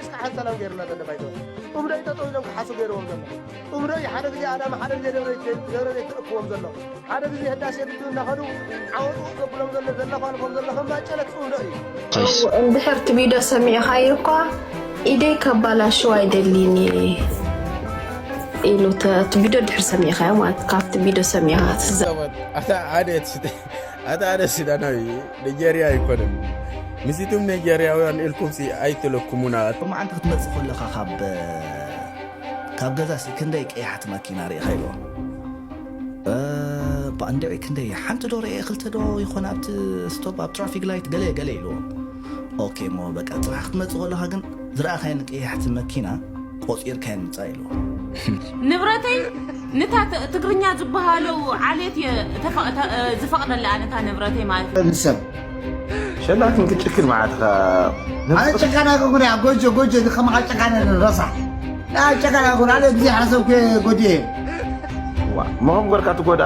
እስካ ሓንቲ ሰላም ገይርና ዘሎ ባይቶ። እምዶይ ጠጠው ኢሎም ክሓሱ ገይርዎም ዘሎ። እምዶይ ሓደ ግዜ ኣዳማ ሓደ ግዜ ደብረ ዘይት-፣ ደብረ ዘይት ተእክዎም ዘሎ። ሓደ ግዜ ህዳሴ ግድብ እናኸዱ ዓወጡ ዘብሎም ዘሎ፣ ዘለፋልፎም ዘሎ ከም ማጨለት እምዶ እዩ። እንድሕር እቲ ቪድዮ ሰሚዕኻዮ እኳ ኢደይ ከባላሽው ኣይደሊን እየ ኢሉ ተ-፣ እቲ ቪድዮ ድሕር ሰሚዕኻዮ ማለት ካብቲ ቪድዮ ሰሚዕኻ ትዘ- ኣታ ሓደ እቲ ኣታ ሓደ ሱዳናዊ ኒጀርያ ኣይኮነን። ምስቱም ኒጀርያውያን ኢልኩም ሲ ኣይትለኩሙና። መዓልቲ ክትመጽእ ከለኻ ካብ፣ ካብ ገዛ ሲ ክንደይ ቀያሕቲ መኪና ርኢኻ ኢልዎ። እ፣ ባንዴ ክንደይ ሓንቲ ዶ ርኤ ክልተ ዶ ይኾን ኣብቲ ስቶፕ ኣብ ትራፊክ ላይት ገለ ገለ ኢልዎ። ኦኬ እሞ በቃ ጽባሕ ክትመጽእ ከለኻ ግን ዝረኣኻየን ቀያሕቲ መኪና ቆጺርካየን ምጻእ ኢልዎ። ንብረተይ ንታ ት- ትግርኛ ዝበሃለው ዓሌት እየ ተፈ- ተ- ዝፈቕደላ ኣነ እታ ንብረተይ ማለት እዩ። ንሰብ ሸላትን ክጭክን መዓትኻ ኣነ ጨካን ኣይኮንኩን እያ ጎጆ ጎጆ እዚ ከማኻ ጨካን ረሳሕ ጨካን ኣይኮን ኣነ ብዘይ ሓሰብኩ ጎጆ እየ ዋ፣ መኸም ገርካ ትጎዳ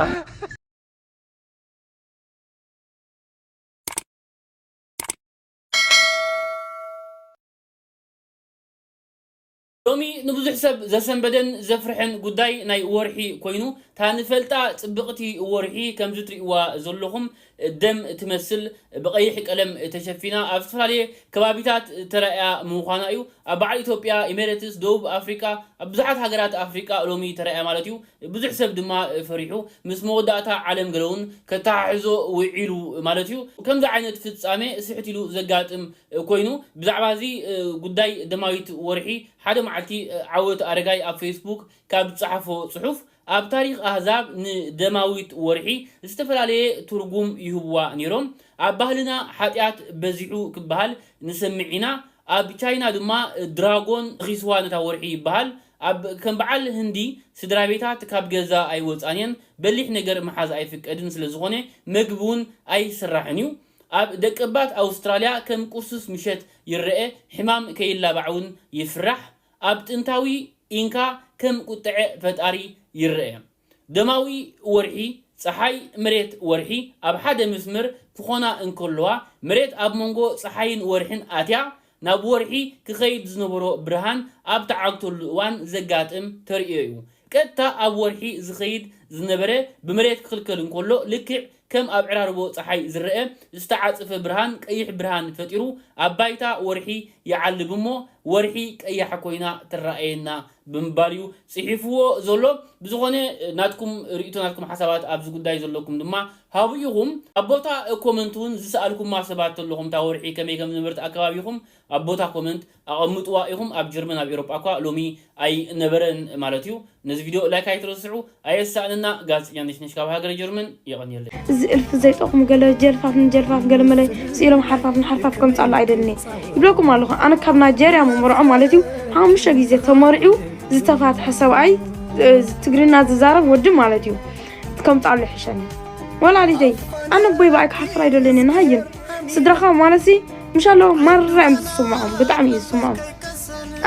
ሎሚ ንብዙሕ ሰብ ዘሰንበደን ዘፍርሕን ጉዳይ ናይ ወርሒ ኮይኑ፣ እታ ንፈልጣ ጽብቕቲ ወርሒ ከምዚ ትርእይዋ ዘለኹም ደም ትመስል ብቐይሕ ቀለም ተሸፊና ኣብ ዝተፈላለየ ከባቢታት ተራእያ ምዃና እዩ። ኣብ በዓል ኢትዮጵያ፣ ኢሜሬትስ፣ ደቡብ ኣፍሪቃ፣ ኣብ ብዙሓት ሃገራት ኣፍሪቃ ሎሚ ተራእያ ማለት እዩ። ብዙሕ ሰብ ድማ ፈሪሑ ምስ መወዳእታ ዓለም ገለ እውን ከተሓሕዞ ውዒሉ ማለት እዩ። ከምዚ ዓይነት ፍጻሜ ስሕት ኢሉ ዘጋጥም ኮይኑ ብዛዕባ እዚ ጉዳይ ደማዊት ወርሒ ሓደ መዓልቲ ዓወት ኣረጋይ ኣብ ፌስቡክ ካብ ዝጸሓፎ ጽሑፍ ኣብ ታሪኽ ኣህዛብ ንደማዊት ወርሒ ዝተፈላለየ ትርጉም ይህብዋ ነይሮም። ኣብ ባህልና ሓጢኣት በዚሑ ክበሃል ንሰምዕ ኢና። ኣብ ቻይና ድማ ድራጎን ኺስዋ ነታ ወርሒ ይበሃል። ኣብ ከም በዓል ህንዲ ስድራ ቤታት ካብ ገዛ ኣይወፃን እየን። በሊሕ ነገር ምሓዝ ኣይፍቀድን ስለ ዝኾነ መግቢ እውን ኣይስራሕን እዩ። ኣብ ደቀባት ኣውስትራልያ ከም ቁሱስ ምሸት ይረአ፣ ሕማም ከይላባዕ እውን ይፍራሕ። ኣብ ጥንታዊ ኢንካ ከም ቁጥዐ ፈጣሪ ይረአ። ደማዊ ወርሒ፣ ጸሓይ፣ መሬት፣ ወርሒ ኣብ ሓደ መስመር ክኾና እንከለዋ፣ መሬት ኣብ መንጎ ጸሓይን ወርሕን ኣትያ ናብ ወርሒ ክኸይድ ዝነበሮ ብርሃን ኣብ ተዓግተሉ እዋን ዘጋጥም ተርእዮ እዩ። ቀጥታ ኣብ ወርሒ ዝኸይድ ዝነበረ ብመሬት ክኽልከል እንከሎ፣ ልክዕ ከም ኣብ ዕራርቦ ጸሓይ ዝረአ ዝተዓጽፈ ብርሃን ቀይሕ ብርሃን ፈጢሩ ኣብ ባይታ ወርሒ ይዓልብ እሞ፣ ወርሒ ቀያሕ ኮይና ትረኣየና ብምባል እዩ ጽሒፍዎ ዘሎ። ብዝኾነ ናትኩም ርእይቶ ናትኩም ሓሳባት ኣብዚ ጉዳይ ዘለኩም ድማ ሃቡ ኢኹም። ኣብ ቦታ ኮመንት እውን ዝሰኣልኩማ ሰባት ኣለኹም፣ እታ ወርሒ ከመይ ከም ዝነበረት ኣከባቢኹም ኣብ ቦታ ኮመንት ኣቐምጥዋ ኢኹም። ኣብ ጀርመን ኣብ ኤሮጳ እኳ ሎሚ ኣይነበረን ማለት እዩ። ነዚ ቪድዮ ላይክ ኣይትረስዑ። ኣየሳእንና ጋዜጠኛ ነሽነሽ ካብ ሃገረ ጀርመን የቐንየለይ። እዚ እልፊ ዘይጠቕሙ ገለ ጀልፋፍ ንጀልፋፍ ገለ መለ ስኢሎም ሓርፋፍ ንሓርፋፍ ከምጻሉ ኣይደልን እየ ይብለኩም ኣለኹ። ኣነ ካብ ናይጀርያ መመርዖ ማለት እዩ ሓሙሽተ ግዜ ተመርዒው ዝተፋትሐ ሰብኣይ ትግርና ዝዛረብ ወዲ ማለት እዩ ከምጻሉ ይሕሸኒ። ወላዲተይ ኣነ ኣቦይ ብኣይ ክሓፍር ኣይደልን እየ ንሃይን ስድራኻ ማለት ሲ ምሻሎ ማራ እዮም ዝስምዖም ብጣዕሚ እዩ ዝስምዖም።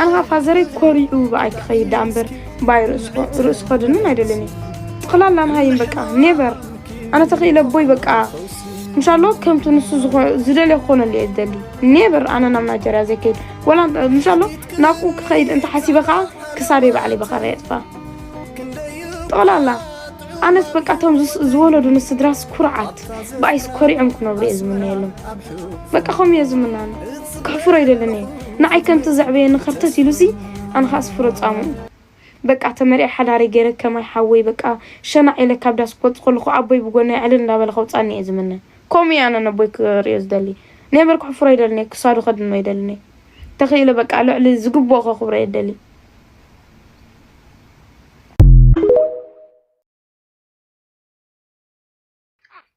ኣነ ኸዓ ፋዘረይ ኮሪዑ ብኣይ ክኸይድ ደኣ እምበር ብኣይ ርእሱ ኸድንን ኣይደልን እዩ። ጥቕላላ ንሃይን በቃ ኔቨር ኣነ ተኽኢለ ኣቦይ በቃ ምሻሎ ከምቲ ንሱ ዝኾ- ዝደልዮ ክኾነሉ እየ ዝደሊ። ኔቨር ኣነ ናብ ናይጀርያ ዘይከይድ ወላ እንተ- ምሻሎ ናብኡ ክኸይድ እንተ ሓሲበ ኸዓ ክሳደይ ባዕለይ በኸራ የጥፋ። ጠቕላላ ኣነስ በቃ እቶም ዝስ- ዝወለዱኒ ስድራስ ኩርዓት ብኣይስ ኮሪዖም ክነብሩ እየ ዝምነየሎም። በቃ ከምኡ እየ ዝምናኑ። ከሕፍሮ ኣይደልን እየ። ንዓይ ከምቲ ዘዕበየኒ ኸርተት ኢሉሲ ኣነ ኸዓ ስፍሮ ጻምኡ። በቃ ተመሪዐ ሓዳረይ ገይረ ከማይ ሓወይ በቃ ሸናዕ ኢለ ካብ ዳስ ክወጽእ ከለኹ ኣቦይ ብጎነይ ዕልል እንዳበለ ከውጻኒ እየ ዝምነ። ከምኡ እየ ኣነ ነቦይ ክርእዮ ዝደሊ። ኔቨር ከሕፍሮ ኣይደልን እየ። ክሳዱ ከድኖ ኣይደልን እየ። ተኽኢለ በቃ ልዕሊ ዝግብኦ ከኽብሮ እየ ዝደሊ።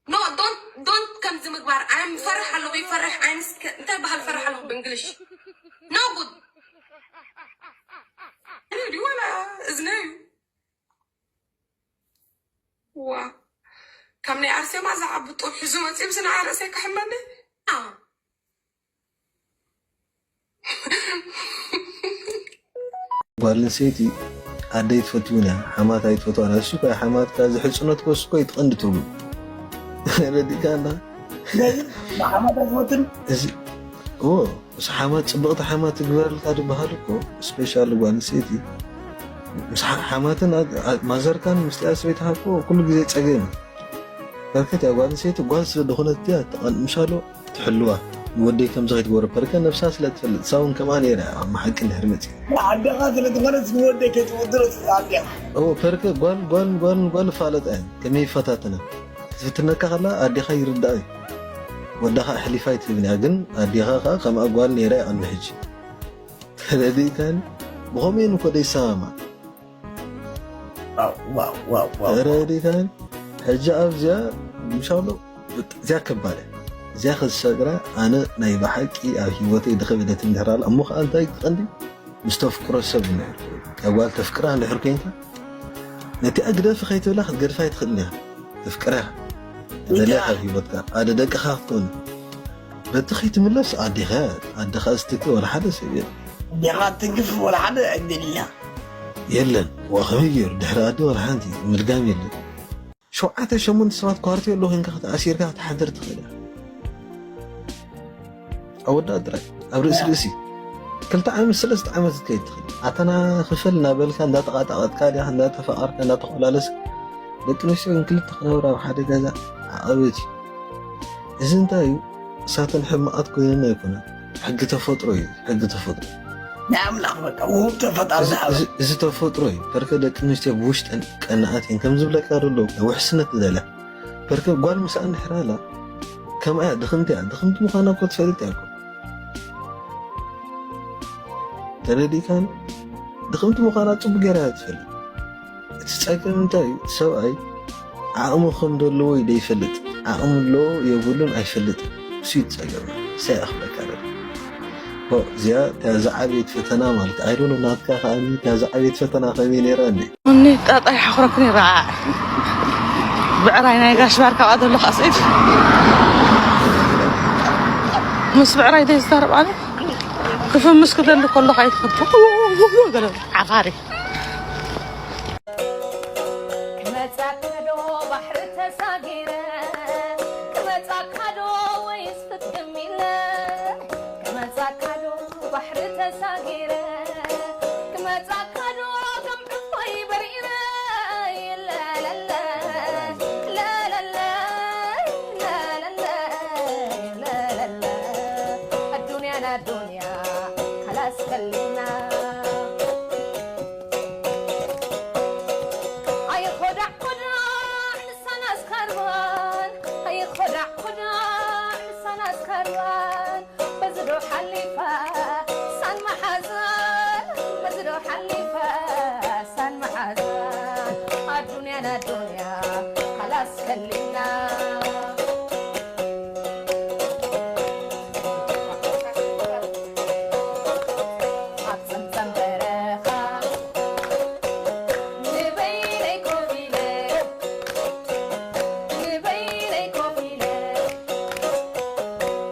No, don't don't ከምዚ ምግባር። I'm ፈርሕ ኣለኹ ይፈርሕ I'm scared እንታይ በሃል ፈርሕ ኣለኹ ብእንግሊሽ። No good። ድዩ ወላ እዝነ እዩ። ዋ ከም ናይ ኣርሴማ ዝዓቢ ጡብ ሒዙ መፂኡ ብስና ርእሰይ ክሕመኒ። ጓል ኣንስተይቲ ኣደይ ትፈትውን እያ ሓማት ኣይትፈትዋን። እሱ እኮ ሓማትካ እዚ ሕፅኖት ኮስ እኮ ይትቐንዲ ትብሉ ረዲእካ እንዳ ስለዚ ብሓማት ኣይትፈትን እዚ እዎ፣ ምስ ሓማት፣ ጽብቕቲ ሓማት ትግበረልካ ዝበሃል እኮ፣ ስፔሻል ጓል ኣንስተይቲ፣ ምስ ሓ-፣ ሓማትን ኣ-፣ ኣ-፣ ማዘርካን ምስቲኣ ሰበይትኻ እኮ ኩሉ ግዜ ጸገም እዩ። በርከት እያ ጓል ኣንስተይቲ፣ ጓል ስለ ዝኾነት እያ ትቐን-፣ ምሻሎ ትሕልዋ። ንወደይ ከምዚ ከይትገብሮ፣ በርከት ነብሳ ስለ ትፈልጥ፣ ንሳ እውን ከምኣ ነይራ እያ፣ ኣብ ሓቂ እንድሕር መጺኣ። ንዓደኻ ስለ ዝኾነት ንወደይ ከይትፈትኖ ትዛዝያ። እዎ፣ በርከት ጓል፣ ጓል፣ ጓል፣ ጓል ፋለጣ እያ፣ ከመይ ይፈታተና። ክትፍትነካ ከላ ኣዴኻ ይርዳእ እዩ። ወዳኻ ኣሕሊፋ ኣይትህብን እያ፣ ግን ኣዴኻ ከኣ ከምኣ ጓል ነይራ እያ ቅድሚ ሕጂ። ተረዲእካኒ? ብኸምኡ እኮ ደይሰማማዕ። ዋው፣ ዋው፣ ዋው፣ ዋው። ተረዲእካኒ? ሕጂ ኣብዚኣ፣ ምሻሎ፣ ብጥ-፣ እዚኣ ከባድ እያ። እዚኣ ከዝሰግራ፣ ኣነ ናይ ብሓቂ ኣብ ህይወተይ ድኽም ኢለ ትምድሕር ኣላ። እሞ ኸኣ እንታይ ቀንዲ? ምስ ተፍቅሮ ሰብ እንድሕር፣ እታ ጓል ተፍቅራ እንድሕር ኮይንካ፣ ነቲ ኣግደፊ ከይትብላ ክትገድፋ ኣይትኽእልን ኢኻ። ተፍቅራ ኢኻ። ትደልያ ኢኻ። ካብ ህይወትካ፣ ኣደ ደቅኻ ክትኮን። በቲ ከይትምለስ ኣዴኻ፣ ኣዴኻ ዝትክእ ወላ ሓደ ሰብ የለን። ኣዴኻ ትግፍ ወላ ሓደ ዕድል የለን። የለን። ዋ፣ ከመይ ገይሩ? ድሕሪ ኣደ ወላ ሓንቲ ምልጋም የለን። ሸውዓተ ሸሞንተ ሰባት ኳርቴሎ ኮይንካ ክትኣሲርካ ክትሓድር ትኽእል ኢኻ። ኣወዳእ ጥራይ፣ ኣብ ርእሲ ርእሲ። ክልተ ዓመት፣ ሰለስተ ዓመት ክትከይድ ትኽእል። ኣተና ክፈል እናበልካ፣ እንዳተቓጣቐጥካ ዲኻ፣ እንዳተፋቐርካ፣ እንዳተኾላለስካ። ደቂ ኣንስትዮ ግን ክልተ ክነብራ ኣብ ሓደ ገዛ ዓቐበት እዩ። እዚ እንታይ እዩ? እሳተን ሕማቓት ኮይነን ኣይኮነን። ሕጊ ተፈጥሮ እዩ፣ ሕጊ ተፈጥሮ። ናይ ኣምላኽ በቃ፣ ውሁብ ተፈጣሪ እዚ፣ ዝሃበ። እዚ፣ እዚ ተፈጥሮ እዩ። በርከ ደቂ ኣንስትዮ ብውሽጠን ቀናኣት እየን። ከም ዝብለካ ዘሎ ውሕስነት ዝደልያ። በርከ ጓል ምሳኣ እንድሕር ኣላ፣ ከምኣ እያ፣ ድኽምቲ እያ። ድኽምቲ ምዃና እኮ ትፈልጥ እያ እኮ። ተረዲእካኒ? ድኽምቲ ምዃና ጽቡቕ ጌራ እያ ትፈልጥ። እቲ ጸገም እንታይ እዩ? እቲ ሰብኣይ ዓቕሚ ከም ዘለዎ እዩ ደይፈልጥ። ዓቕሚ ኣለዎ የብሉን ኣይፈልጥን። እሱ እዩ እቲ ጸገም። እሳ እያ ክብለካ ደለ። ኦ፣ እዚኣ እታ ዝዓበየት ፈተና ማለት፣ I don't know፣ ናትካ ከኣ እታ ዝዓበየት ፈተና ከመይ ነይራ እንዴ? እኒ ጣጣ ይሓኽረኩ ነይራ። ብዕራይ ናይ ጋሽ ባርካ ኣብኣ ዘሎ ከኣ ስዒድ። ምስ ብዕራይ ደይ ዝዛረብ ኣነ። ክፍምስ ክደሊ ከለኹ ኣይትኽልኩ። ገለ ዓፋሪ። ክመጻካ ዶ ባሕሪ ተሳጊረ? ክመጻካ ዶ ወይስ ፍትግም ኢለ? ክመጻካ ዶ ባሕሪ ተሳጊረ? ክመጻካ ዶ ከም ዕፎይ በሪረ? ለለለ፣ ለለለ፣ ለለለ፣ ለለለ። ኣዱንያ ናዱንያ ካላስ ከሊና። ኣይኾዳዕ ኾዳዕ ንሳናስ ካርባን፣ ኣይኾዳዕ ኾዳዕ ንሳናስ ካርባን። በዚ ዶ ሓሊፋ ሳን መሓዛን፣ በዚ ዶ ሓሊፋ ሳን መሓዛን። ኣዱንያ ናዱንያ ካላስ ከሊና። ኣብ ጸምጸም በረኻ ንበይነይ ኮፍ ኢለ፣ ንበይነይ ኮፍ ኢለ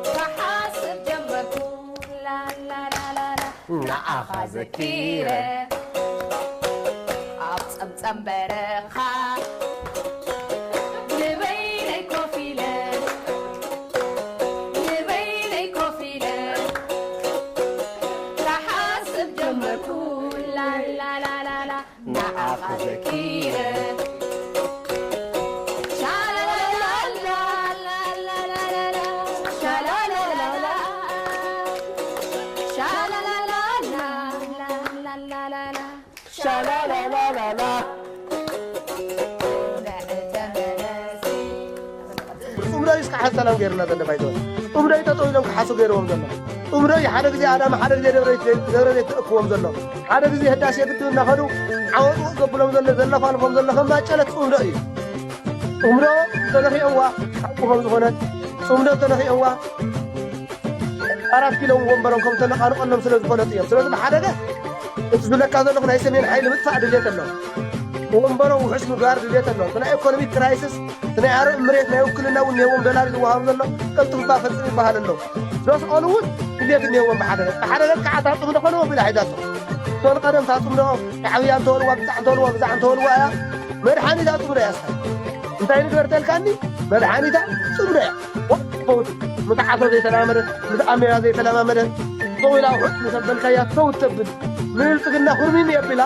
ክሓስብ ጀመርኩ። ላላላላላ፣ ንዓኻ ዘኪረ ኣብ ጸምጸም በረኻ ንበይነይ ኮፍ ኢለ፣ ንበይነይ ኮፍ ኢለ ክሓስብ ጀመርኩ። ላላላላላ፣ ንዓኻ ዘኪረ። ሻላላላላ፣ ሻላላላላ፣ ሻላላላላ፣ ሻላላላላ። ሻላላላላላ። ጽምዶ እዩ እስከ ሓሰላም ገይርና ዘሎ ባይቶ። ጽምዶ እዩ ጠጠው ኢሎም ክሓሱ ገይርዎም ዘሎ። ጽምዶ እዩ ሓደ ግዜ ኣዳማ፣ ሓደ ግዜ ደብረ ዘይት፣ ደብረ ዘይት ተእክዎም ዘሎ። ሓደ ግዜ ህዳሴ ግድብ እናኸዱ ዓወጡ ዘብሎም ዘሎ፣ ዘለፋልፎም ዘሎ ከም ማጨለት ጽምዶ እዩ። ጽምዶ ተነኺኦዋ ሓቁ ከም ዝኾነት፣ ጽምዶ ተነኺኦዋ ኣራት ኪሎ ወንበሮም ከም ተነቓንቐሎም ስለ ዝፈለጡ እዮም። ስለዚ ብሓደገ እቲ ዝብለካ ዘለኹ ናይ ሰሜን ሓይሊ ምጥፋእ ድሌት ኣሎ። ወንበሮም ውሑስ ምግባር ድሌት ኣሎ። እቲ ናይ ኢኮኖሚክ ክራይሲስ፣ እቲ ናይ ኣረብ እምሬት ናይ ውክልና እውን እኒሄዎም፣ ዶላር ዝወሃብ ዘሎ ቀልጥፍባ ፈጽም ይበሃል ኣሎ። ዘስኣሉ እውን ድሌት እኒሄዎም ብሓደገ። ብሓደገ ከዓ ታጽምዶ ኾነ ወቢላ ሒዛቶ። እቶም ቀደም ታጽምዶ ዓብያ እንተበልዋ፣ ብዛዕ እንተበልዋ፣ ብዛዕ እንተበልዋ እያ። መድሓኒት ኣጽምዶ እያ እስኻ። እንታይ ንግበር ተልካኒ? መድሓኒታ ጽምዶ እያ። ፈውት ምስ ዓሶ ዘይተለማመደ ምስ ኣሜራ ዘይተለማመደ ጠቑላ ውሑድ ምስ ኣበልካያ ፈውት ተብል ንብልፅግና ኩርሚን የቢላ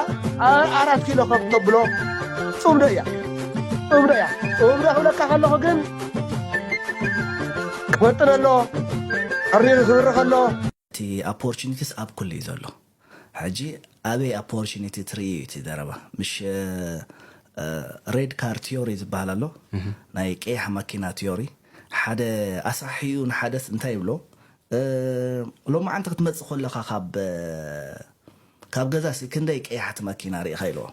ኣራት ኪሎ ከፍ ተብሎ ፅምዶ እያ። ፅምዶ እያ። ፅምዶ ክብለካ ከለኹ ግን ክፈጥን ኣሎ፣ ሕሪር ክብርኽ ኣሎ። እቲ opportunities ኣብ ኩሉ እዩ ዘሎ። ሕጂ ኣበይ opportunity ትርኢ እዩ እቲ ዘረባ? ምሽ red car theory ዝበሃል ኣሎ፣ ናይ ቀያሕ ማኪና theory። ሓደ ኣሳሕዩ ንሓደስ እንታይ ይብሎ? ሎማዓንቲ ክትመፅእ ከለኻ ካብ ካብ ገዛ ሲ ክንደይ ቀያሕቲ ማኪና ርኢኻ ኢልዎ።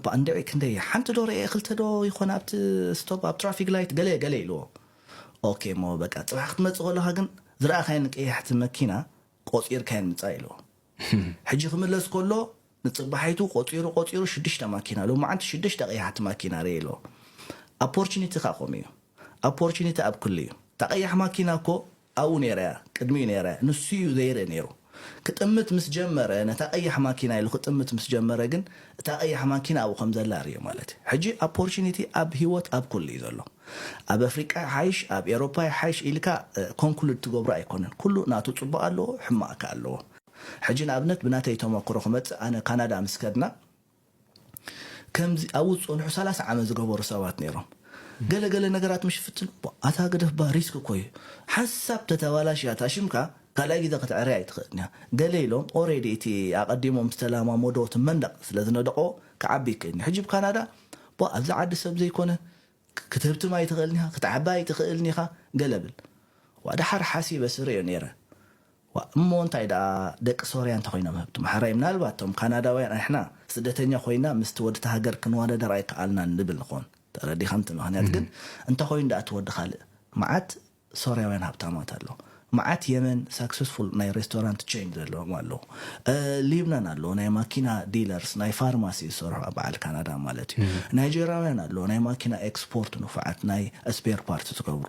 ባንድዒ ክንደይ ሓንቲ ዶ ርኤ ክልተ ዶ ይኾን ኣብቲ stop ኣብ traffic light ገለ ገለ ኢልዎ። ኦኬ እሞ በቃ ፅባሕ ክትመፅእ ከለኻ ግን ዝረኣኻየን ቀያሕቲ መኪና ቆፂርካየን ምፃእ ኢልዎ። ሕጂ ክምለስ ከሎ ንፅባሒቱ ቆፂሩ ቆፂሩ ሽዱሽተ ማኪና ሎማዓንቲ ሽዱሽተ ቀያሕቲ ማኪና ርኤ ኢልዎ። Opportunity ከዓ ከምኡ እዩ። Opportunity ኣብ ኩሉ እዩ። እታ ቀያሕ ማኪና እኮ ኣብኡ ነይራ እያ፣ ቅድሚኡ ነይራ እያ፣ ንሱ እዩ ዘይርኢ ነይሩ። ክጥምት ምስ ጀመረ፣ ነታ ቀያሕ ማኪና ኢሉ ክጥምት ምስ ጀመረ ግን እታ ቀያሕ ማኪና ኣብኡ ከም ዘላ ርእዮ ማለት እዩ። ሕጂ opportunity ኣብ ህይወት ኣብ ኩሉ እዩ ዘሎ። ኣብ ኣፍሪቃ ይሓይሽ፣ ኣብ ኤሮፓ ይሓይሽ ኢልካ conclude ትገብሮ ኣይኮነን። ኩሉ ናቱ ፅቡቕ ኣለዎ፣ ሕማቕ ከ ኣለዎ። ሕጂ ንኣብነት ብናተይ ተመክሮ ክመፅእ፣ ኣነ ካናዳ ምስ ከድና ከምዚ ኣብኡ ዝፀንሑ ሰላሳ ዓመት ዝገበሩ ሰባት ነይሮም። ገለ ገለ ነገራት ምሽ ፍትን እሞ ኣታ ግደፍ ባ risk እኮ እዩ። ሓንሳብ ተተባላሽያ እታ ሽምካ ካልኣይ ግዜ ክትዕርያ ኣይትኽእልን እያ። ገለ ኢሎም already እቲ ኣቐዲሞም ዝተለማመዶ እቲ መንደቕ ስለ ዝነደቖ ክዓቢ ይክእልን እዩ። ሕጂ ብ ካናዳ ባ ኣብዚ ዓዲ ሰብ ዘይኮነ ክትህብትም ኣይትኽእልን ኢኻ፣ ክትዓቢ ኣይትኽእልን ኢኻ ገለ ብል። ዋ ደሓር ሓሲበ ስርእዮ ነይረ። ዋ እሞ እንታይ ደኣ ደቂ ሶርያ እንተኾይኖም ህብትም ሓራይ ምናልባት እቶም ካናዳውያን ኣሕና ስደተኛ ኮይና ምስቲ ወድቲ ሃገር ክንዋዳደር ኣይከኣልናን ንብል ንኾን ተረዲኻ ምት ምኽንያት ግን እንተኾይኑ ደኣ እቲ ወዲ ካልእ መዓት ሶርያውያን ሃብታማት ኣሎ መዓት የመን successful ናይ restaurant chain ዘለዎም ኣለዉ ሊብናን ኣለዉ ናይ ማኪና dealers ናይ pharmacy ዝሰርሑ ኣብ በዓል ካናዳ ማለት እዩ ናይጀራውያን ኣለዉ ናይ ማኪና export ንፉዓት ናይ spare part ዝገብሩ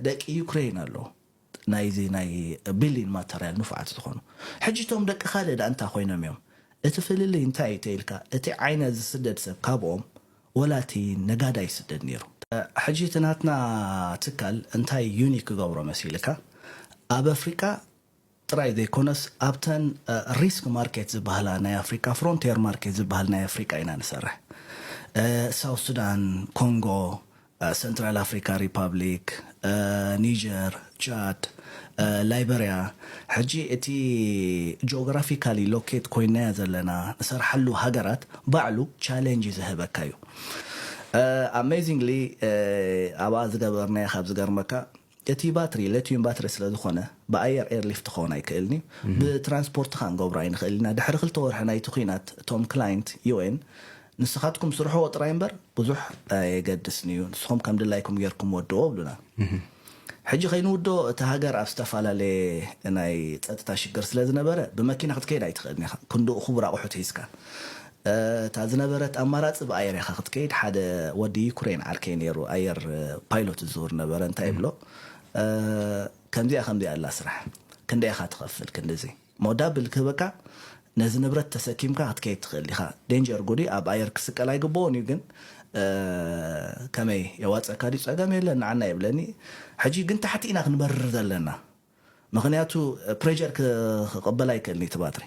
ደቂ ዩክሬን ኣለዉ ናይዚ ናይ building material ንፉዓት ዝኾኑ ሕጂ እቶም ደቂ ካልእ ደኣ እንታይ ኮይኖም እዮም እቲ ፍልልይ እንታይ እዩ ተይልካ እቲ ዓይነት ዝስደድ ሰብ ካብኦም ወላ እቲ ነጋዳይ ይስደድ ነይሩ ሕጂ እቲ ናትና ትካል እንታይ unique ክገብሮ መሲልካ ኣብ ኣፍሪቃ ጥራይ ዘይኮነስ ኣብተን risk market ዝበሃላ ናይ ኣፍሪቃ frontier market ዝበሃል ናይ ኣፍሪቃ ኢና ንሰርሕ ሳውት ሱዳን ኮንጎ Central Africa Republic Niger Chad Liberia ሕጂ እቲ geographically locate ኮይናዮ ዘለና ንሰርሓሉ ሃገራት ባዕሉ challenge ዝህበካ እዩ amazingly ኣብኣ ዝገበርናዮ ካብ ዝገርመካ እቲ ባትሪ ሌቲዩም ባትሪ ስለ ዝኾነ ብኣየር airlift ክኸውን ኣይክእልን እዩ ብትራንስፖርት ከዓ ንገብሮ ኣይንኽእል ኢና ድሕሪ ክልተ ወርሒ ናይቲ ኩናት እቶም client UN ንስኻትኩም ስርሕዎ ጥራይ እምበር ብዙሕ ኣየገድስን እዩ ንስኹም ከም ድላይኩም ጌርኩም ወድዎ ብሉና ሕጂ ከይንውዶ እቲ ሃገር ኣብ ዝተፈላለየ ናይ ፀጥታ ሽግር ስለ ዝነበረ ብመኪና ክትከይድ ኣይትኽእልን ኢኻ ክንድኡ ክቡር ኣቑሑት ሒዝካ እታ ዝነበረት ኣማራፂ ብኣየር ኢኻ ክትከይድ ሓደ ወዲ ዩክሬን ዓርከይ ነይሩ ኣየር ፓይሎት ዝዝውር ነበረ እንታይ ይብሎ ከምዚኣ ከምዚኣ ኣላ ስራሕ ክንደይ ኢኻ ትኸፍል ክንድዚ ሞ ዳብል ክህበካ ነዚ ንብረት ተሰኪምካ ክትከይድ ትኽእል ኢኻ danger ጉዲ ኣብ ኣየር ክስቀል ኣይግበኦን እዩ ግን ከመይ የዋፀካ ድዩ ፀገም የለን ንዓና ይብለኒ ሕጂ ግን ታሕቲ ኢና ክንበርር ዘለና ምኽንያቱ pressure ክቕበል ኣይክእልን እቲ ባትሪ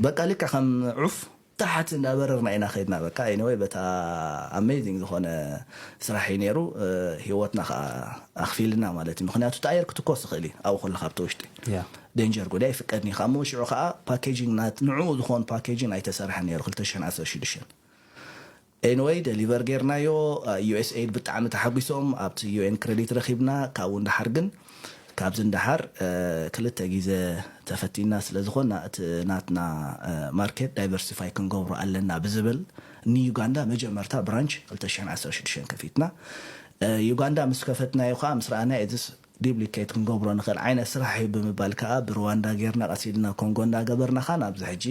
በቃ ልክዕ ከም ዑፍ ታሕቲ እንዳበረርና ኢና ከይድና በቃ anyway በታ amazing ዝኾነ ስራሕ እዩ ነይሩ ህይወትና ከዓ ኣኽፊልና ማለት እዩ ምክንያቱ እቲ ኣየር ክትኮስ ይኽእል እዩ ኣብኡ ከለካ ኣብቲ ውሽጢ danger ጉዳይ ይፍቀድኒ ካብ መውሽዑ ከዓ packaging ናት ንዕኡ ዝኾን packaging ኣይተሰርሐ ነይሩ ክልተ ሽሕን ዓሰርተ ሽዱሽተን anyway deliver ጌርናዮ USA ብጣዕሚ ተሓጒሶም ኣብቲ UN credit ረኺብና ካብኡ እንዳሓር ግን ካብዚ እንዳሓር ክልተ ግዜ ተፈቲና ስለ ዝኾና እቲ ናትና market diversify ክንገብሮ ኣለና ብዝብል ንዩጋንዳ መጀመርታ branch ክልተ ሽሕን ዓሰርተ ሽዱሽተን ከፊትና ዩጋንዳ ምስ ከፈትናዮ ከዓ ምስ ረኣና እዚስ duplicate ክንገብሮ ንኽእል ዓይነት ስራሕ እዩ ብምባል ከዓ ብሩዋንዳ ጌርና ቀስ ኢልና ኮንጎ እንዳገበርና ከዓ ናብዚ ሕጂ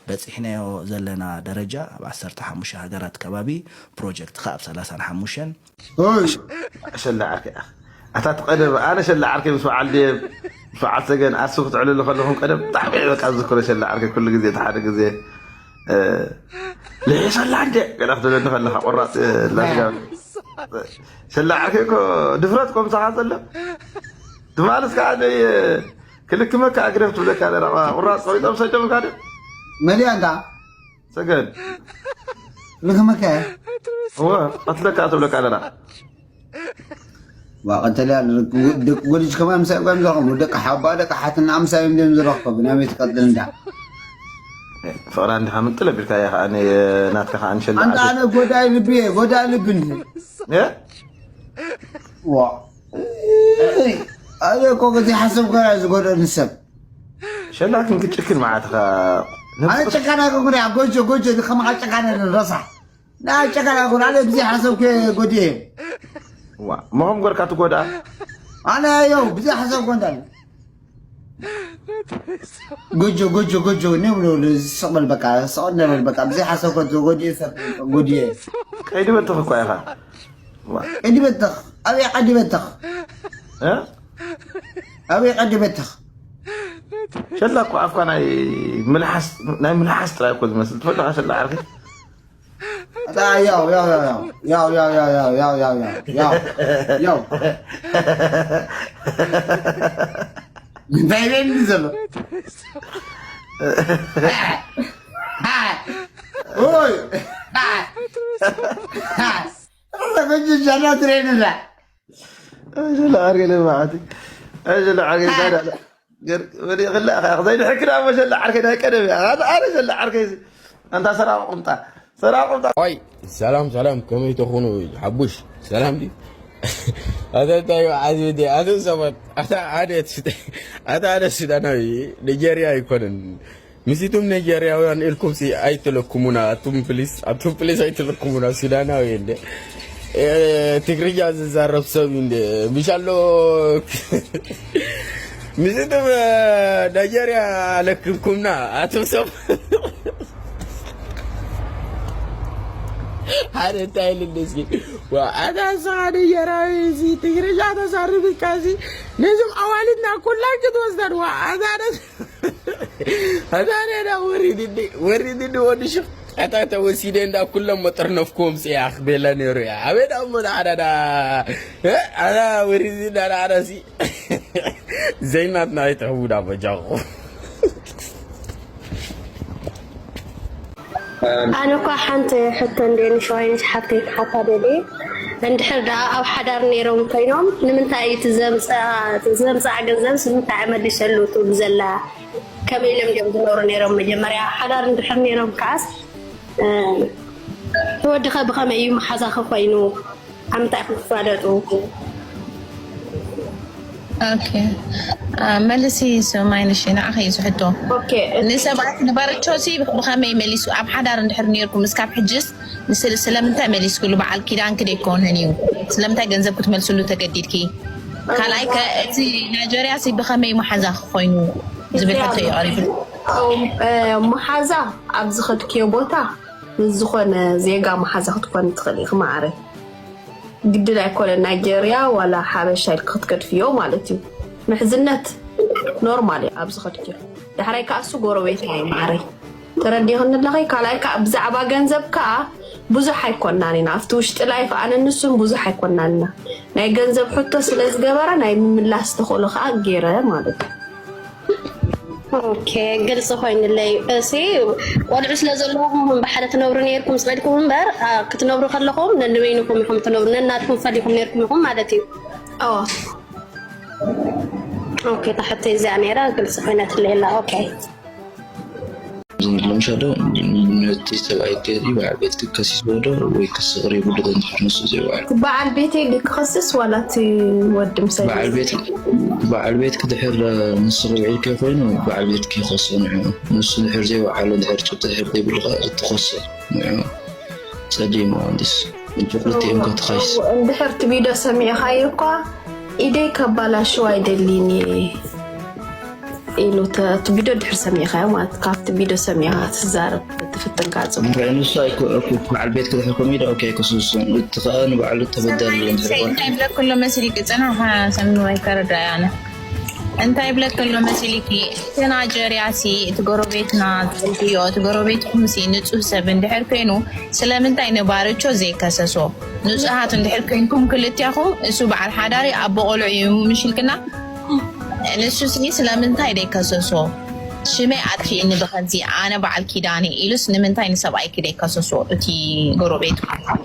በፂሕናዮ ዘለና ደረጃ ኣብ ዓሰርተ ሓሙሽተ ሃገራት ከባቢ project ከዓ ኣብ ሰላሳን ሓሙሽተን ሸላ ዓርከይ ኣታ ትቐደም ኣነ ሸላ ዓርከይ ምስ በዓል ድየ ምስ በዓል ሰገን ኣሱ ክትዕልሉ ከለኹም ቀደም ብጣዕሚ እየ በቃ ዝዝክሮ ሸላ ዓርከይ ኩሉ ግዜ እቲ ሓደ ግዜ ልሒሰላ እንደ ገለ ክትብለኒ ከለካ ቆራፅ ላስጋ ሸላ ዓርከይ እኮ ድፍረት እኮ ምሳኻ ዘሎ። ትማልስ ከዓ ደይ ክልክመካ ኣግደፍ ትብለካ ኣለና። ቁራፅ ቆሪጦም ሰደምካ ድዮም? መሊያ እንታ ሰገድ። ልክመካ እየ። እወ፣ ቀትለካ ትብለካ ኣለና። ዋ፣ ቀተልያ ደቂ ጎዲች ከማን ምሳይ እኳ ዝረኸቡ፣ ደቂ ሓባ፣ ደቂ ሓትና ምሳይ እዮም ዝረኸቡ። ናበይ ትቀጥል እንዳ? ፍቕራ እንድኻ ምጥል ኣቢልካ እያ ኸዓ፣ ነ-፣ ናትካ ኸዓ ንሸላ ኣንታ ዓርከይ። ኣነ ጎዳይ ልቢ እየ፣ ጎዳይ ልቢ እንዲ። እ? ዋ። ኣነ እኮ ዘይሓሰብኩ እያ ዝጎደኒ ሰብ። ሸላ ክንክጭክን መዓትኻ። ኣነ ጨካን ኣይኮንኩን እያ፣ ጎጆ፣ ጎጆ፣ ከማኻ ጨካን ኣይኮንኩን፣ ረሳሕ። ና ጨካን ኣይኮንኩን፣ ኣነ ብዘይ ሓሰብኩ እየ ጎዲኤ። ዋ፣ መኸም ጎርካ ትጎድኣ? ኣነ ያው ብዘይ ሓሰብኩ እንዳለ። ጎጆ፣ ጎጆ፣ ጎጆ፣ ነ ብሎ፣ ስቕ በል በቃ፣ ስቕ እንበል በቃ፣ ብዘይ ሓሰብኩ ጎዲኤ ሰብ፣ ጎዲኤ። ቀይዲ በትኽ እኳ ኢኻ። ዋ። ቀዲ በተኽ፣ ኣበይ ቀዲ በተኽ? እ? ኣበይ ቀዲ በተኽ? ሸላ እኮ ኣፍካ ናይ ምልሓስ፣ ናይ ምልሓስ ጥራይ እኮ ዝመስል። ትፈልጥ ሸላ ዓርኪ? ኣታ ያው፣ ያው፣ ያው፣ ያው። እንታይ ይበል ዘሎ? ኦይ። ሸላ ትሬንላ። ሸላ ዓርከይ ለማዓቲ። ሸላ ዓርከይ ዛዳ። ገር-፣ ወዲ ኸላ፣ ኸ-፣ ዘይድሕክና እሞ ሸላ ዓርከይ ናይ ቀደም እያ። ኣነ፣ ኣነ ሸላ ዓርከይ እዚ። ኣንታ ሰራቂ ቁምጣ። ሰራቂ ቁምጣ። ኦይ፣ ሰላም፣ ሰላም፣ ከመይ ተኾኑ? ሓቡሽ፣ ሰላም ድዩ? ኣታ እንታይ እዩ ዓዚ ድዩ? ኣቱም ሰባት፣ ኣታ ሓደ ሱዳ-፣ ኣታ ሓደ ሱዳናዊ፣ ኒጀርያ ኣይኮነን። ምስቱም ኒጀርያውያን ኢልኩም ሲ ኣይትለኩሙና፣ ኣቱም ፕሊስ፣ ኣቱም ፕሊስ ኣይትለኩሙና፣ ሱዳናዊ እንደ፣ እ፣ ትግርኛ ዝዛረብ ሰብ እንደ፣ ምሻሎ፣ ምስቱም፣ እ፣ ኒጀርያ ለክምኩምና፣ ኣቱም ሰብ። ሓደ እንታይ ኢሉ እንደ እስኪ፣ ዋ፣ ኣታ ንስኻ ኒጀርያዊ እዚ ትግርኛ ተዛርብ ኢልካ እዚ፣ ነዞም ኣዋልድና ኩላን ክትወስደን፣ ዋ፣ ኣታ ነስ-፣ ኣታ ነዳ ወሪድኒ፣ ወሪድኒ ወዲ ሽፍ-፣ ኣታ ተወሲደ እንዳ ኩሎም መጠርነፍኩም ጽያ ክቤላ ነይሩ እያ። ኣቤት ኣሞ ዳዕዳዳ፣ እ፣ ኣታ ወሪድኒ ዳዕዳዳ ሲ፣ ዘይናትና ኣይትሕውዳ በጃኹ። ኣነ እኳ ሓንቲ ሕቶ እንደ ንሸዋይነሽ ሓፍተይ ክሓታ ደልየ፣ እንድሕር ደኣ ኣብ ሓዳር ነይሮም ኮይኖም ንምንታይ እዩ እቲ ዘምጽኣ፣ እቲ ዘምጽኣ ገንዘብስ ንምንታይ ኣይመልሰሉ ትብሉ ዘላ? ከመይ ኢሎም ድዮም ዝነብሩ ነይሮም መጀመርያ? ኣብ ሓዳር እንድሕር ነይሮም ከኣስ፣ እ፣ እቲ ወዲ ኸ ብኸመይ እዩ መሓዛኺ ኮይኑ? ኣብ ምንታይ ኢኹም ትፋለጡ? ኦኬ። አ፣ መልሲ ስማይንሽ ንዓኺ እዩ ዝሕቶ። ኦኬ፣ እቲ ንሰባት ንባርቾሲ ብኸመይ መሊሱ? ኣብ ሓዳር እንድሕር ነይርኩም እስካብ ሕጅስ ንስል-፣ ስለምንታይ መሊስክሉ? በዓል ኪዳንኪ ደይኮነን እዩ። ስለምንታይ ገንዘብ ክትመልስሉ ተገዲድኪ? ካልኣይ ከ እቲ ናይጀርያ ሲ ብኸመይ መሓዛ ክኾይኑ ዝብል ሕቶ እዩ ቀሪቡ። እ፣ መሓዛ ኣብ ዝኸድክዮ ቦታ ምስ ዝኾነ ዜጋ መሓዛ ክትኮን ትኽእል ኢኺ መዓረይ። ግድን ኣይኮነን ናይጀርያ ዋላ ሓበሻ ኢልኪ ክትገድፍዮ ማለት እዩ። ምሕዝነት ኖርማል እዩ ኣብ ዝኸድክዮ። ዳሕራይ ከኣ እሱ ጎረቤትና እዩ መዓረይ። ተረዲኽኒ ኣለኺ? ካልኣይ ከኣ ብዛዕባ ገንዘብ ከኣ ብዙሕ ኣይኮናን ኢና። ኣብቲ ውሽጢ ላይፍ ኣነ ንሱን ብዙሕ ኣይኮናን ኢና። ናይ ገንዘብ ሕቶ ስለ ዝገበረ ናይ ምምላስ ተኽእሎ ከኣ ገይረ ማለት እዩ። ኦኬ፣ ግልፂ ኮይኑለይ። እሲ ቆልዑ ስለ ዘለኹም ብሓደ ትነብሩ ነይርኩም ዝኸድኩም እምበር፣ አ፣ ክትነብሩ ከለኹም ነንበይንኹም ኢኹም ትነብሩ፣ ነናትኩም ፈሊኹም ነይርኩም ኢኹም ማለት እዩ። ኦ። ኦኬ፣ እታ ሕቶይ እዚኣ ነይራ፣ ግልፂ ኮይናትለይ ኣላ። ኦኬ። ዝንብሎም ሻዶ ነቲ ሰብኣይ ገሊ በዓል ቤት ክከሲስ ወዶ ወይ ክስቕር የብሉ እንድሕር ንሱ ዘይበዓል። በዓል ቤተይ ድዩ ክኸስስ ዋላ እቲ ወዲ ምሰ በዓል ቤት፣ በዓል ቤት ክድሕር ንስኺ ውዒልኪ ኮይኑ በዓል ቤት ክኸሶ ንዑ። ንሱ ድሕር ዘይበዓሉ ድሕር ጭብጢ ድሕር ዘይብሉ ከኣ እትኸሶ ንዑ። ጸሊም መሃንዲስ። እጅ ክልቲኦም ከትኻይስ። እንድሕር እቲ ቪድዮ ሰሚዕኻዮ እኳ ኢደይ ከባላሽው ኣይደሊን እየ ኢሉ ተ-፣ እቲ ቪድዮ ድሕር ሰሚዕኻዮ ማለት ካብቲ ቪድዮ ሰሚዕኻ ትዛረብ ትፍትን ካጽም። እንታይ ንሱ ኣይኮ-፣ እኮ በዓል ቤት ክልሕኩም ኢደ ኦኬ ክስሱ። እቲ ኸኣ ንባዕሉ ተበዳሊ እንድሕር ኮነ። እንታይ ብለኩሎ መሲል ይቅጽና ኻ ሰምኑ ኣይከረዳያ ኣነ። እንታይ ይብለክ ኣሎ መሲልኪ? እቲ ናይጀርያ ሲ፣ እቲ ጎረቤትና ዝበልክዮ፣ እቲ ጎረቤትኩም ሲ ንጹህ ሰብ እንድሕር ኮይኑ፣ ስለምንታይ ንባርቾ ዘይከሰሶ? ንጹሃት እንድሕር ኮይንኩም ክልቲያኹም፣ እሱ በዓል ሓዳሪ ኣቦ ቆልዑ እዩ ምሽልክና፣ ንሱ ሲ ስለምንታይ ዘይከሰሶ? ሽመይ ኣጥፊእኒ ብኸንዚ፣ ኣነ በዓል ኪዳነ ኢሉስ ንምንታይ ንሰብኣይኪ ዘይከሰሶ? እቲ ጎረቤትኩም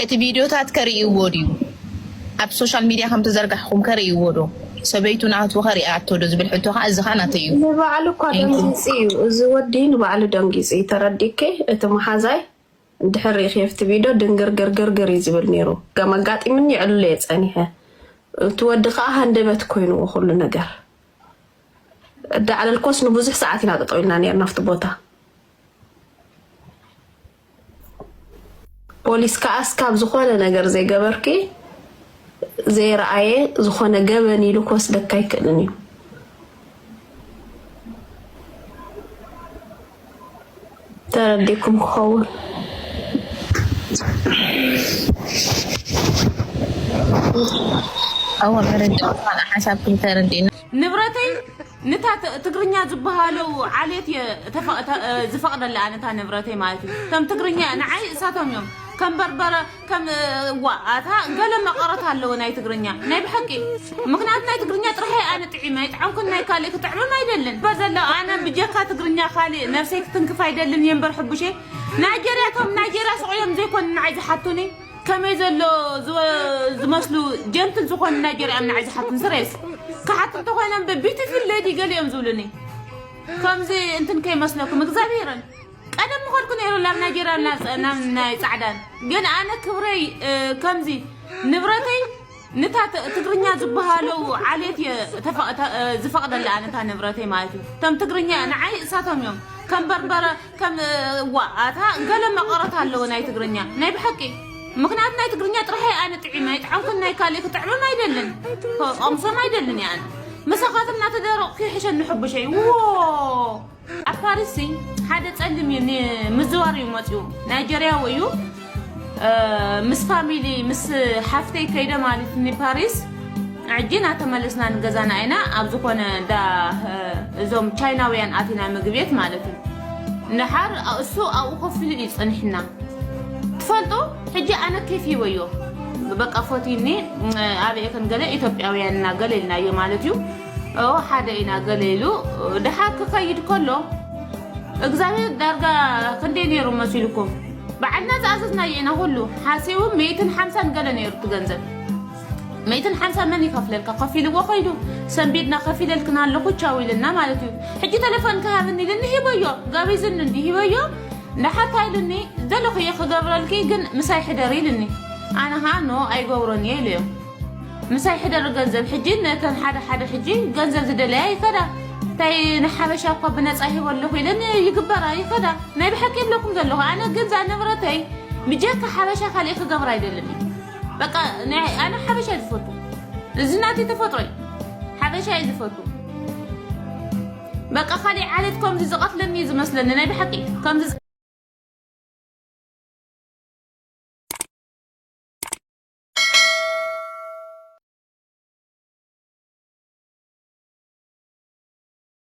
እቲ ቪድዮታት ከርእይዎ ድዩ? ኣብ ሶሻል ሚድያ ከም ተዘርጋሕኩም ከርእይዎ ዶ? ሰበይቱ ናቱ ከርእያቶ ዶ ዝብል ሕቶ ኸዓ፣ እዚ ኸዓ ናተይ እዩ። ንባዕሉ እኳ Thank you። ደንጊጹ እዩ። እዚ ወዲ ንባዕሉ ደንጊጹ እዩ። ተረዲእኪ? እቲ መሓዛይ እንድሕር ርኢኺ ኣብቲ ቪድዮ ድንግርግርግርግር እዩ ዝብል ነይሩ። ከም ኣጋጢምኒ ይዕልሎ እየ ጸኒሐ። እቲ ወዲ ኸዓ ሃንደበት ኮይንዎ ኩሉ ነገር። እዳ ዓለልኮስ ንብዙሕ ሰዓት ኢና ጠጠው ኢልና ነይርና ኣብቲ ቦታ። ፖሊስ ከኣ እስካብ ዝኾነ ነገር ዘይገበርኪ፣ ዘይረኣየ ዝኾነ ገበን ኢሉ ክወስደካ ኣይክእልን እዩ። ተረዲእኩም ክኸውን። እወ፣ ተረዲእኩም፣ ሓሳብኩም ተረዲእና። ንብረተይ ንታ ት-፣ ትግርኛ ዝበሃለው ዓሌት እየ ተፈ-፣ ተ-፣ እ፣ ዝፈቕደላ ኣነ እታ ንብረተይ ማለት እዩ። ከም ትግርኛ ንዓይ እሳቶም እዮም። ከም በርበረ፣ ከም፣ እ፣ ዋ፣ ኣታ ገለ መቐረት ኣለዎ ናይ ትግርኛ። ናይ ብሓቂ። ምኽንያቱ ናይ ትግርኛ ጥራሕ እየ ኣነ ጥዒመ። ኣይጥዓምኩን ናይ ካልእ ክጥዕምም ኣይደልን። በዘሎ ኣነ ብጀካ ትግርኛ ካልእ ነብሰይ ክትንክፍ ኣይደልን እየ እምበር ሕቡሸይ። ናይጀርያ፣ እቶም ናይጀርያ ስቕ እዮም ዘይኮኑ ንዓይ ዝሓቱኒ። ከመይ ዘሎ ዝወ-፣ ዝመስሉ ጀንትል ዝኾኑ ናይጀርያ እዮም ንዓይ ዝሓቱን ስሬስ። ክሓቱ እንተኾይኖም ብ-፣ ቢዩቲፉል ሌዲ ገሊኦም ዝብሉኒ። ከምዚ እንትን ከይመስለኩም እግዚኣብሔርን። ቀደም ምኸድኩ ነይሩ ናብ ናይጀርያ ናብ ጸ-፣ ናብ ናይ ጻዕዳን። ግን ኣነ ክብረይ፣ እ፣ ከምዚ ንብረተይ ንታ ት-፣ ትግርኛ ዝበሃለው ዓሌት እየ ተፈ-፣ ተ-፣ እ፣ ዝፈቕደላ ኣነ እታ ንብረተይ ማለት እዩ። እቶም ትግርኛ ንዓይ እሳቶም እዮም። ከም በርበረ፣ ከም፣ እ፣ ዋ፣ ኣታ ገለ መቐረት ኣለዎ ናይ ትግርኛ። ናይ ብሓቂ። ምኽንያቱ ናይ ትግርኛ ጥራሕ እየ ኣነ ጥዒመ። ኣይጥዓምኩን ናይ ካልእ ክጥዕምም ኣይደልን። ከ-፣ ቀምሶም ኣይደልን እየ ኣነ። ምሳኻትም እናተደረቕኩ ይሕሸኒ ሕቡሸይ። ዎ! ኣብ ፓሪስ ሲ ሓደ ጸሊም እዩ፣ ን-፣ ምዝዋር እዩ መጺኡ። ናይጀርያዊ እዩ። እ፣ ምስ ፋሚሊ፣ ምስ ሓፍተይ ከይደ ማለት ኒ ፓሪስ። ሕጂ እናተመለስና ንገዛና ኢና። ኣብ ዝኾነ እንዳ፣ እ፣ እዞም ቻይናውያን ኣቲና ምግቢ ቤት ማለት እዩ። ንሓር እሱ ኣብኡ ኮፍ ኢሉ እዩ ጸኒሕና። ትፈልጡ፣ ሕጂ ኣነ ኬፍ ሂበዮ። በቃ ፈትዩኒ፣ እ፣ ኣበይ ክንገለ ኢትዮጵያውያን እና ገለ ኢልናዮ ማለት እዩ። ኦ፣ ሓደ ኢና ገለ ኢሉ፣ ድሓር ክኸይድ ከሎ፣ እግዚኣብሔር ዳርጋ ክንደይ ነይሩ መሲልኩም? በዓልና ዝኣዘዝናዮ ኢና ኩሉ። ሓሲቡ ሚእትን ሓምሳን ገለ ነይሩ እቲ ገንዘብ። ሚእትን ሓምሳ መን ይኸፍለልካ? ከፊልዎ ኸይዱ። ሰንቢድና ከፊለልክን ኣለኹ፣ ቻው ኢልና ማለት እዩ። ሕጂ ተሌፎን ክሃብኒ ኢልኒ ሂበዮ። ጋቢዝኒ እንዲ ሂበዮ። ንሓታ ኢልኒ፣ ዘለኹ እየ ክገብረልኪ፣ ግን ምሳይ ሕደሪ ኢልኒ። ኣነ ኸኣ ኖ ኣይገብሮን እየ ኢለዮ። ምሳይ ሕደሪ ገንዘብ። ሕጂ ነተን ሓደ ሓደ ሕጂ ገንዘብ ዝደለያ ይኸዳ። እንታይ ንሓበሻ እኳ ብነጻ ሂበ ኣለኹ ኢለን ይግበራ፣ ይኸዳ። ናይ ብሓቂ ይብለኩም ዘለኹ። ኣነ ግን እዛ ንብረተይ ብጀካ ሓበሻ ካልእ ክገብራ ኣይደልን እየ። በቃ ናይ፣ ኣነ ሓበሻ እየ ዝፈቱ። እዚ ናተይ ተፈጥሮ እዩ። ሓበሻ እየ ዝፈቱ። በቃ ካልእ ዓሌት ከምዚ ዝቐትለኒ እዩ ዝመስለኒ። ናይ ብሓቂ ከምዚ